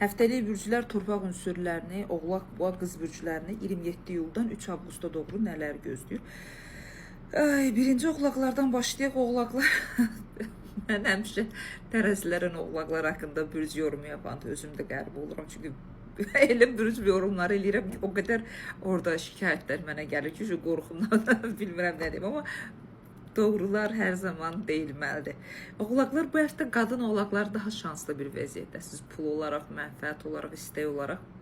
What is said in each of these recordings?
Həftəlik bürclər torpaq ünsürlərini, oğlaq, boğa, qız bürclərini 27 iyuldan 3 avqusta doğru nələr gözləyir? Ay, birinci oğlaqlardan başlayaq. Oğlaqlar mən həmişə tərəzilərin oğlaqlar haqqında bürc yorumu yapanda özüm də qəribə oluram. Çünki elə bürc yorumları eləyirəm ki, o qədər orada şikayətlər mənə gəlir ki, şu qorxumdan bilmirəm nə deyim, amma doğrular hər zaman deyilməlidir. Oğlaqlar bu həftə qadın oğlaqlar daha şanslı bir vəziyyətdəsiniz. Pul olaraq, mənfəət olaraq, istək olaraq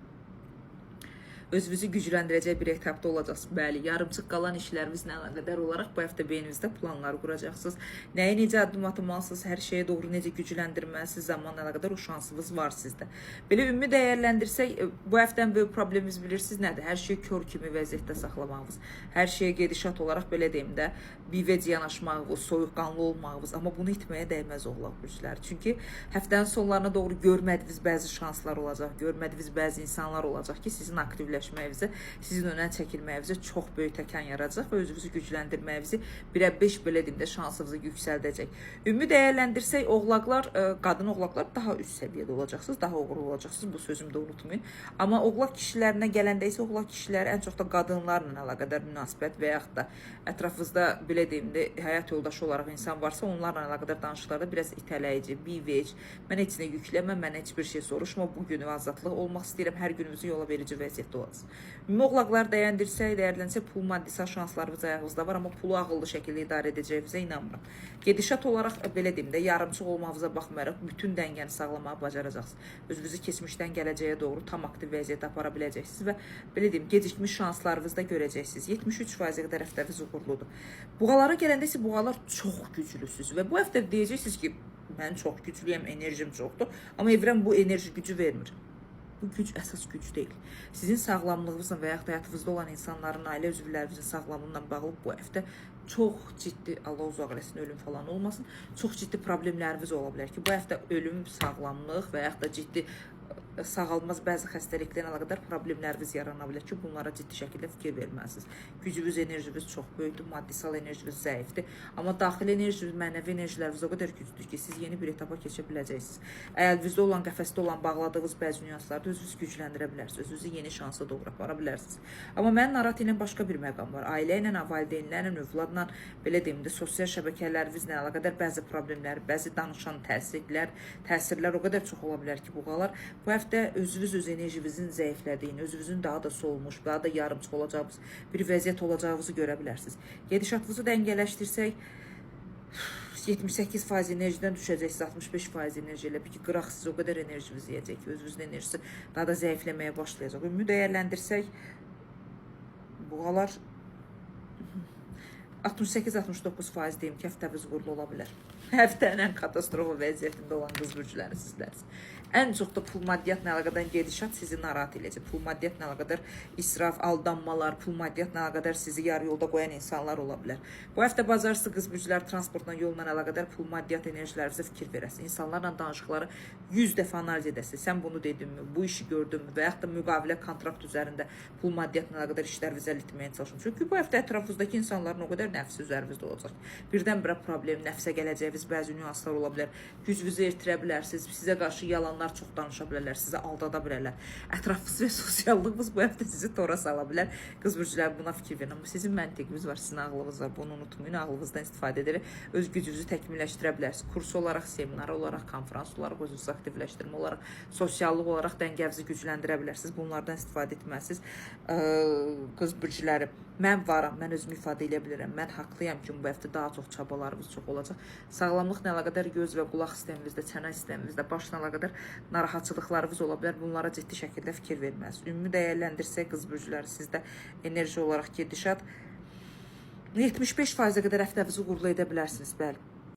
özünüzü gücləndirəcək bir etapda olacaqsınız. Bəli, yarımçıq qalan işlərinizlə əlaqədar olaraq bu həftə beyninizdə planlar quracaqsınız. Nəyi necə addım atmalısınız, hər şeyə doğru necə gücləndirməlisiniz, zamanla əlaqədar o şansınız var sizdə. Belə ümumi dəyərləndirsək, bu həftə ən böyük problemimiz bilirsiniz nədir? Hər şeyi kör kimi vəziyyətdə saxlamağınız. Hər şeyə gedişat olaraq belə deyim də, bivec yanaşmağınız, soyuqqanlı olmağınız, amma bunu itməyə dəyməz oğlaq bürcləri. Çünki həftənin sonlarına doğru görmədiyiniz bəzi şanslar olacaq, görmədiyiniz bəzi insanlar olacaq ki, sizin aktivləşməyinizə, sizin önə çəkilməyinizə çox böyük təkan yaradacaq və özünüzü gücləndirməyinizi 1-ə 5 belə deyim də şansınızı yüksəldəcək. Ümumi dəyərləndirsək, oğlaqlar, qadın oğlaqlar daha üst səviyyədə olacaqsınız, daha uğurlu olacaqsınız. Bu sözümü də unutmayın. Amma oğlaq kişilərinə gələndə isə oğlaq kişiləri ən çox da qadınlarla əlaqədar münasibət və yaxud da ətrafınızda belə deyim də həyat yoldaşı olaraq insan varsa, onlarla əlaqədar danışıqlarda biraz itələyici, bivec, mən heç nə yükləmə, mənə heç bir şey soruşma, bu günü azadlıq olmaq istəyirəm, hər günümüzü yola verici vəziyyətdə olasın. Ümumi oğlaqlar dəyərləndirsək, dəyərlənsə pul maddisal şanslarınız ayağınızda var, amma pulu ağıllı şəkildə idarə edəcəyinizə inanmıram. Gedişat olaraq belə deyim də yarımçıq olmağınıza baxmayaraq bütün dəngəni sağlamağı bacaracaqsınız. Özünüzü keçmişdən gələcəyə doğru tam aktiv vəziyyətə apara biləcəksiniz və belə deyim, gecikmiş şanslarınızı da görəcəksiniz. 73%-ə qədər həftəniz uğurludur. Buğalara gələndə isə buğalar çox güclüsünüz və bu həftə deyəcəksiniz ki, mən çox güclüyəm, enerjim çoxdur, amma evrən bu enerji gücü vermir. Bu güc əsas güc deyil. Sizin sağlamlığınızla və yaxud həyatınızda olan insanların, ailə üzvlərinizin sağlamlığıyla bağlı bu həftə çox ciddi, Allah uzaq eləsin, ölüm falan olmasın, çox ciddi problemləriniz ola bilər ki, bu həftə ölüm, sağlamlıq və yaxud da ciddi sağalmaz bəzi xəstəliklərlə əlaqədar problemləriniz yarana bilər ki, bunlara ciddi şəkildə fikir verməlisiniz. Gücünüz, enerjiniz çox böyükdür, maddisal enerjiniz zəifdir. Amma daxili enerjiniz, mənəvi enerjiləriniz o qədər güclüdür ki, siz yeni bir etapa keçə biləcəksiniz. Əlinizdə olan, qəfəsdə olan bağladığınız bəzi nüanslarda özünüzü gücləndirə bilərsiniz, özünüzü yeni şansa doğru apara bilərsiniz. Amma məni narahat edən başqa bir məqam var. Ailə ilə, valideynlərlə, övladla, belə deyim də, sosial şəbəkələrinizlə əlaqədar bəzi problemlər, bəzi danışan təsirlər o qədər çox ola bilər ki, buğalar bu həftə özünüz öz enerjinizin zəiflədiyini, özünüzün daha da solmuş, daha da yarımçıq olacağınız bir vəziyyət olacağınızı görə bilərsiniz. Gedişatınızı dəngələşdirsək, 78% enerjidən düşəcəksiniz, 65% enerji elə bil ki, qıraq siz o qədər enerjinizi yeyəcək ki, özünüzün enerjisi daha da zəifləməyə başlayacaq. Ümumi dəyərləndirsək, buğalar 68-69% deyim ki, həftəniz uğurlu ola bilər. Həftənin ən katastrofa vəziyyətində olan qız bürcləri sizlərsiniz. Ən çox da pul maddiyyatla əlaqədar gedişat sizi narahat eləyəcək. Pul maddiyyatla əlaqədar israf, aldanmalar, pul maddiyyatla əlaqədar sizi yarı yolda qoyan insanlar ola bilər. Bu həftə bacarırsınız qız bürcülər transportla, yolla əlaqədar pul maddiyyat enerjilərinizə fikir verəsiniz. İnsanlarla danışıqları 100 dəfə analiz edəsiniz. Sən bunu dedinmi, bu işi gördünmü və yaxud da müqavilə, kontrakt üzərində pul maddiyyatla əlaqədar işlərinizi həll etməyə çalışın. Çünki bu həftə ətrafınızdakı insanların o qədər nəfsi üzərinizdə olacaq. Birdən-birə problem, nəfsə gələcəyiniz bəzi nüanslar ola bilər. Gücünüzü itirə bilərsiniz. Sizə qarşı yalanlar çox danışa bilərlər, sizi aldada bilərlər. Ətrafınız və sosiallığınız bu həftə sizi tora sala bilər. Qız bürcülər buna fikir verin. Amma sizin məntiqiniz var, sizin ağlınız var. Bunu unutmayın. Ağlınızdan istifadə edərək öz gücünüzü təkmilləşdirə bilərsiniz. Kurs olaraq, seminar olaraq, konfrans olaraq, özünüzü aktivləşdirmə olaraq, sosiallıq olaraq dəngənizi gücləndirə bilərsiniz. Bunlardan istifadə etməlisiniz. Qız bürcüləri, mən varam, mən özümü ifadə edə bilirəm. Mən haqlıyam ki, bu həftə daha çox çabalarımız çox olacaq. Sağlamlıqla əlaqədar göz və qulaq sisteminizdə, çənə sisteminizdə, başla əlaqədar narahatçılıqlarınız ola bilər. Bunlara ciddi şəkildə fikir verməlisiniz. Ümumi dəyərləndirsək qız bürcüləri sizdə enerji olaraq gedişat 75%-ə qədər həftənizi uğurlu edə bilərsiniz, bəli.